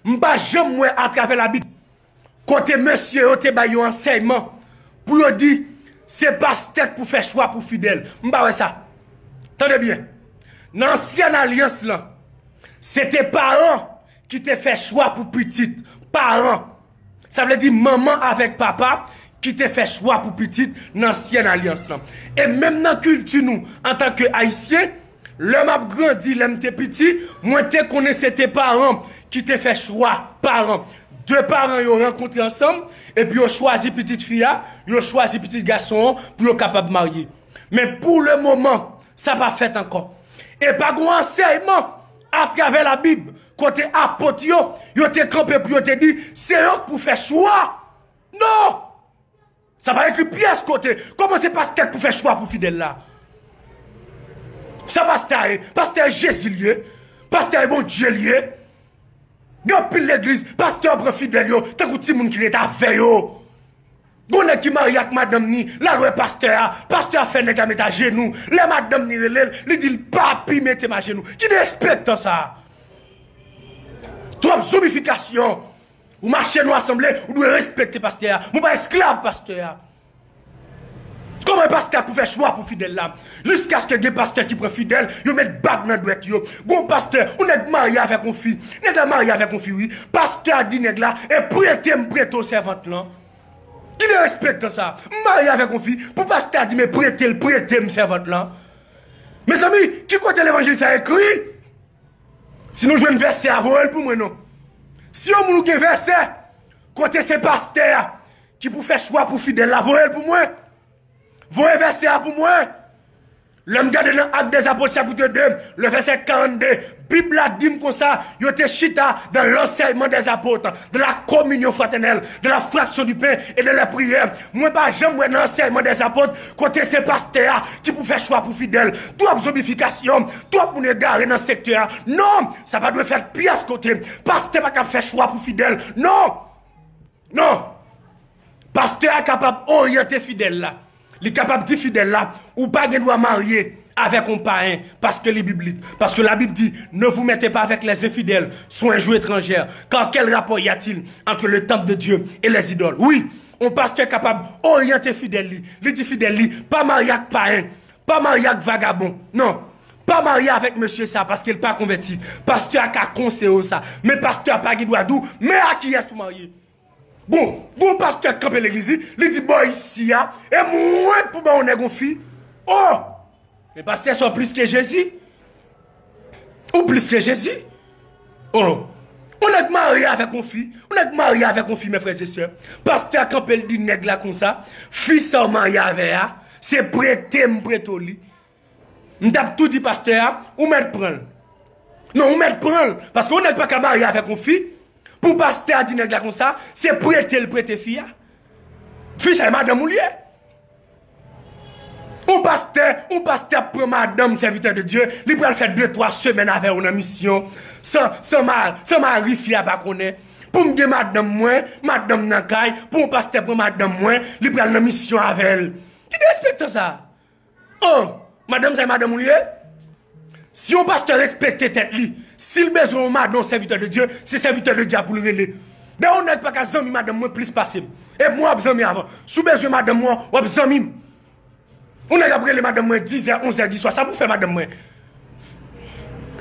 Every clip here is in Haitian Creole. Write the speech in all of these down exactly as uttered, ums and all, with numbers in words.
M pa janm wè atravè Labib kote mesye yo te bay yon ansèyman pou yo di se pastè k pou fè chwa pou fidèl. M pa wè sa. Tande byen. Nan ansyen alyans lan, se te paran ki te fè chwa pou pitit. Paran. Sa vle di manman avèk papa ki te fè chwa pou pitit nan ansyen alyans lan. E menm nan kilti nou, antanke Ayisyen, lè m ap grandi, lè m te piti, mwen te konnen se te paran ki te fè chwa, paran. De paran yo rankontre ansanm, epi yo chwazi pitit fi a, yo chwazi pitit gason an pou yo kapab marye. Men pou le moman, sa pa fèt ankò. E pa gon ansèyman atravè Labib kote apot yo, yo te kanpe pou yo te di se yo k pou fè chwa. Non! Sa pa ekri pyès kote. Kòman se pastè k pou fè chwa pou fidèl la? Sa pastè a ye? Pastè a Jezi l ye? Pastè a Bondye l ye? Gen anpil legliz, pastè yo pran fidèl yo tankou timoun ki ret avè yo. Gon nèg ki marye ak madanm ni, l al wè pastè a, pastè a fè nèg la met ajenou. Lè madanm ni rele l, li di l, "Papi, mete m ajenou." Ki derespektan sa a? Twòp zonbifikasyon. Ou mache nan asanble, ou dwe respekte pastè a. Mwen pa esklav pastè a. Kòman e pastè a pou fè chwa pou fidèl la? Jiskaske gen pastè ki pran fidèl, yo met bag nan dwèt yo. Gon pastè, ou nèg marye avèk yon fi. Nèg la marye avèk yon fi, wi. Pastè a di nèg la, "E prete m prete w sèvant lan." Ki derespektan sa? M marye avèk yon fi, pou pastè a di, "Men prete l, prete m sèvant lan." Mezanmi, ki kote levanjil sa ekri? Si nou jwenn vèsè a, voye l pou mwen non. Si yon moun ou gen vèsè, kote se pastè a ki pou fè chwa pou fidèl la, voye l pou mwen. Voye vèsè a pou mwen. Lè m gade nan Actes des Apôtres chapitre deux, le verset quarante-deux, Bib la di m konsa, yo te chita dans l'enseignement des apôtres, dans la communion fraternelle, dans la fraction du pain et dans les prières. Mwen pa janm wè nan ansèyman dèzapot kote se pastè a ki pou fè chwa pou fidèl. Twòp zonbifikasyon, twòp moun egare nan sektè a. Non, sa pa dwe fèt pyès kote. Pastè pa kab fè chwa pou fidèl. Non! Non! Pastè a kapab oryante fidèl la. Li kapab di fidèl la, ou pa gen dwa marye avèk yon payen, paske li biblik. Paske Labib di, ne vous mettez pas avec les infidèles, sont un joug étranger, car quel rapport y a-t-il entre le temple de Dieu et les idoles? Wi, yon pastè kapab oryante fidèl li. Li di fidèl li, pa marye ak payen, pa marye ak vagabon. Non, pa marye avèk mesye sa, paske l pa konvèti. Pastè a ka konseye w sa. Men pastè a pa gen dwa di w, men a kiyès pou marye. Bon, gon pastè k kanpe legliz li, li di bò isi a, e mwen k pou ba yon nèg yon fi. Oh! Men pastè sa w plis ke Jezi? Ou plis ke Jezi? Oh! Yon nèg marye avèk yon fi, yon nèg marye avèk yon fi, mes frères et sœurs. Pastè a kanpe l di nèg la konsa, fi sa w marye avè a, se prete m prete w li. M t ap tou di pastè a, ou mèt pran l. Non, ou mèt pran l. Paske yon nèg pa ka marye avèk yon fi, pou pastè a di nèg la konsa, se prete l prete fi a. Fi sa e madanm ou l ye. Yon pastè, yon pastè ap pran madanm sèvitè de Dye, li pral fè de twa semèn avè w nan misyon, san, san ma-, san mari fi a pa konnen. Pou m gen madanm mwen, madanm nan kay, pou yon pastè pran madanm mwen, li pral nan misyon avè l. Ki derespektan sa? Oh, madanm sa e madanm ou l ye? Si yon pastè respekte tèt li, si l bezwen yon madanm, yon sèvitè de Dye, se sèvitè de Dye a pou l rele. Dayè, yon nèg pa ka zanmi madanm mwen plis pase m. E mwen w ap zanmi avan. Si w bezwen madanm mwen, w ap zanmi m. Yon nèg ap rele madanm mwen dizè, onzè di swa. Sa pou fè madanm mwen?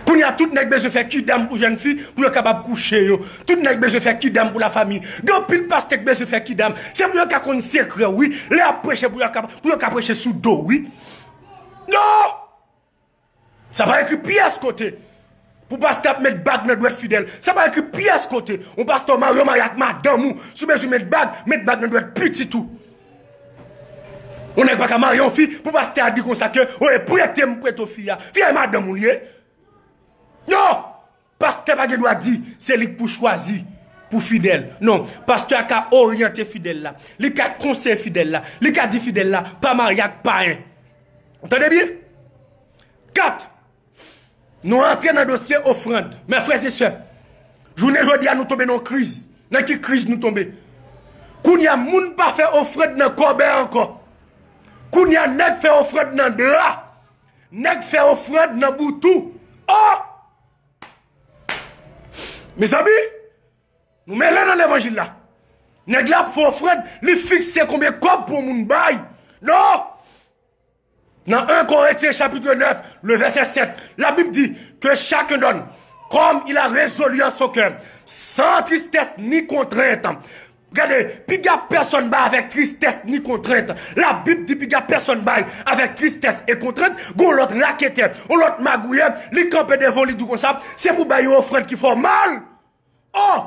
Kounye a, tout nèg bezwen fè kidam pou jèn fi, pou yo kapab kouche yo. Tout nèg bezwen fè kidam pou lafanmi. Gen anpil pastè k bezwen fè kidam. Se pou yo ka konn sekrè w, wi. Lè y ap preche, pou yo ka, pou yo ka preche sou do w, wi. Non! Sa pa ekri pyès kote. Pou pastè ap met bag nan dwèt fidèl. Sa pa ekri pyès kote. Yon pastè marye, marye ak madanm ou. Si w bezwen met bag, met bag nan dwèt pitit ou. Yon nèg pa ka marye yon fi, pou pastè a di konsa ke, o, e prete m prete w fi a. Fi a e madanm ou l ye. Non! Pastè pa gen dwa di, se li k pou chwazi pou fidèl. Non, pastè a ka oryante fidèl la. Li ka konseye fidèl la. Li ka di fidèl la, pa marye ak payen. Tande byen? Kat, nou antre nan dosye ofrann. Mes frères et sœurs, jounen jodi a nou tonbe nan yon kriz. Nan ki kriz nou tonbe? Kounye a, moun pa fè ofrann nan kòbèy ankò. Kounye a, nèg fè ofrann nan dra. Nèg fè ofrann nan boutou. Oh! Mezanmi, Nou mele nan levanjil la. Nèg la ap fè ofrann, li fikse konbyen kòb pou moun bay. Non! Nan en Korentyen chapit nèf, le vèsè sèt, Labib di, que chacun donne comme il a résolu en son cœur, sans tristesse ni contrainte. Gade, piga pèsonn bay avèk tristès ni kontrent. Labib di piga pèsonn bay avèk tristès e kontrent. Gon lòt raketè, yon lòt magouyè, li kanpe devan w, li di w konsa, se pou bay yon ofrann ki fè w mal. Oh!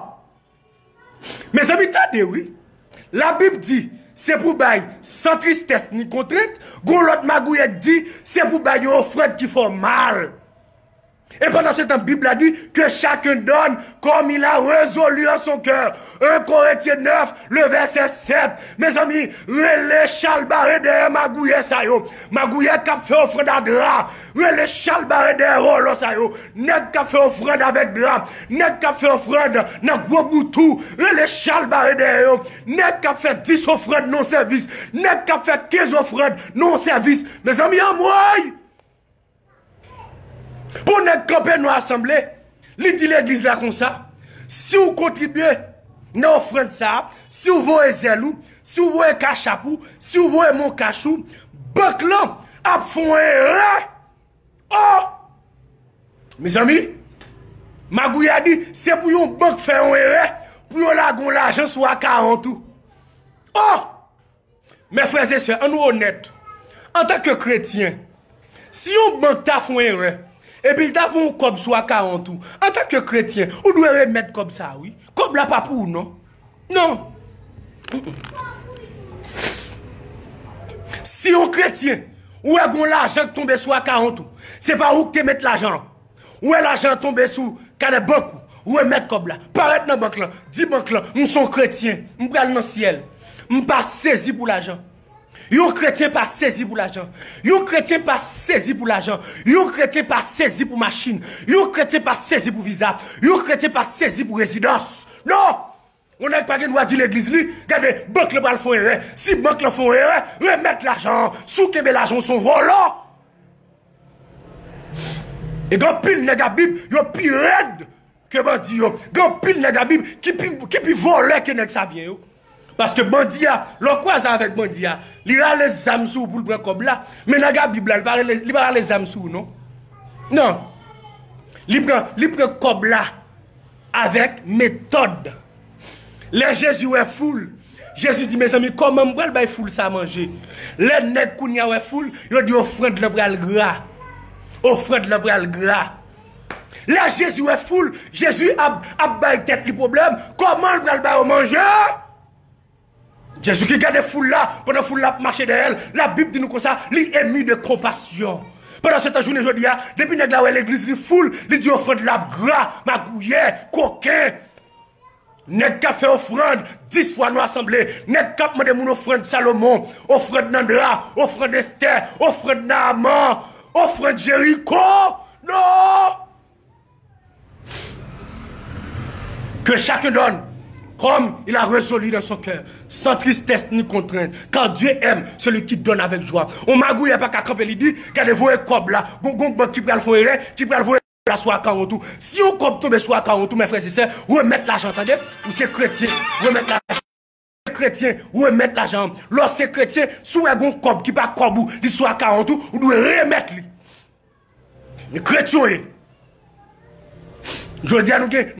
Mezanmi, tande wi. Labib di, se pou bay san tristès ni kontrent. Gon lòt magouyè k di, se pou bay yon ofrann ki fè w mal. E pandan se tan, Bib la di, que chacun donne comme il a résolu en son cœur. En Korentyen nèf, le vèsè sèt. Mezanmi, rele chalbare dèyè magouyè sa yo. Magouyè k ap fè ofrann a dra. Rele chalbare dèyè vòlò sa yo. Nèg k ap fè ofrann avèk dra. Nèg k ap fè ofrann nan gwo boutou. Rele chalbare dèyè yo. Nèg k ap fè dis ofrann nan sèvis. Nèg k ap fè kenz ofrann nan sèvis. Mezanmi, anmwey! Pou nèg kanpe nan asanble, li di legliz la konsa, si w kontribye nan ofrann sa a, si w voye zèl ou, si w voye kachap ou, si w voye moncash ou, bank lan ap fè yon erè. Oh! Mezanmi, magouyè a di, se pou yon bank fè yon erè, pou yo lage yon lajan sou akawont ou. Oh! Mes frères et sœurs, ann nou onèt. Antanke kretyen, si yon bank ta fè yon erè, epi l ta fè yon kòb sou akawont ou, antanke kretyen, ou dwe remèt kòb sa a, wi. Kòb la pa pou ou, non. Non. Mm-mm. Si yon kretyen, ou wè gon lajan k tonbe sou akawont ou, se pa ou k te met lajan an. Ou wè lajan an tonbe sou kanè bank ou, ou remèt kòb la. Parèt nan bank lan, di bank lan, m se yon kretyen, m pral nan syèl. M pa sezi pou lajan. Yon kretyen pa sezi pou lajan. Yon kretyen pa sezi pou lajan. Yon kretyen pa sezi pou machin. Yon kretyen pa sezi pou viza. Yon kretyen pa sezi pou rezidans. Non! Yon nèg pa gen dwa di legliz li, gade, bank lan pral fè yon erè. Si bank lan fè yon erè, remèt lajan an. Si w kenbe lajan w, se yon vòlò. E gen anpil nèg a Bib, yo pi rèd ke bandi yo. Gen anpil nèg a Bib ki pi, ki pi vòlè ke nèg Savyen yo. Paske bandi a, lè w kwaze avèk bandi a, li rale zam sou ou pou l pran kòb la. Men nèg a Bib la, li pa rale, li pa rale zam sou ou, non. Non. Li pran, li pran kòb la avèk metòd. Lè Jezi wè foul, Jezi di, mezanmi, kòman m pral bay foul sa manje? Lè nèg kounye a wè foul, yo di ofrann lan pral gra. Ofrann lan pral gra. Lè Jezi wè foul, Jezi ap, ap bay tèt li pwoblèm. Kòman l pral ba yo manje? Jezikri gade foul la, pandan foul la ap mache dèyè l, Labib di nou konsa, li emu de konpasyon. Pandan se tan, jounen jodi a, depi nèg la wè legliz li foul, li di ofrann la ap gra, magouyè, koken. Nèg k ap fè ofrann dis fwa nan asanble, nèg k ap mande moun ofrann Salomon, ofrann nan dra, ofrann Estè, ofrann Naaman, ofrann Jeriko. Non! Que chacun donne comme il a résolu dans son cœur, sans tristesse ni contrainte, car Dieu aime celui qui donne avec joie. On magouyè pa ka kanpe, li di, gade, voye kòb la, gon, gon bank ki pral fè yon erè, ki pral voye la sou akawont ou. Si yon kòb tonbe sou akawont ou, mes frères et sœurs, remèt lajan, tande. Ou se kretyen, remèt lajan. Kretyen, remèt lajan. Lè w se kretyen, si w wè gon kòb ki pa kòb ou, li sou akawont ou, ou dwe remèt li. Men kretyen w ye. Jodi a nou gen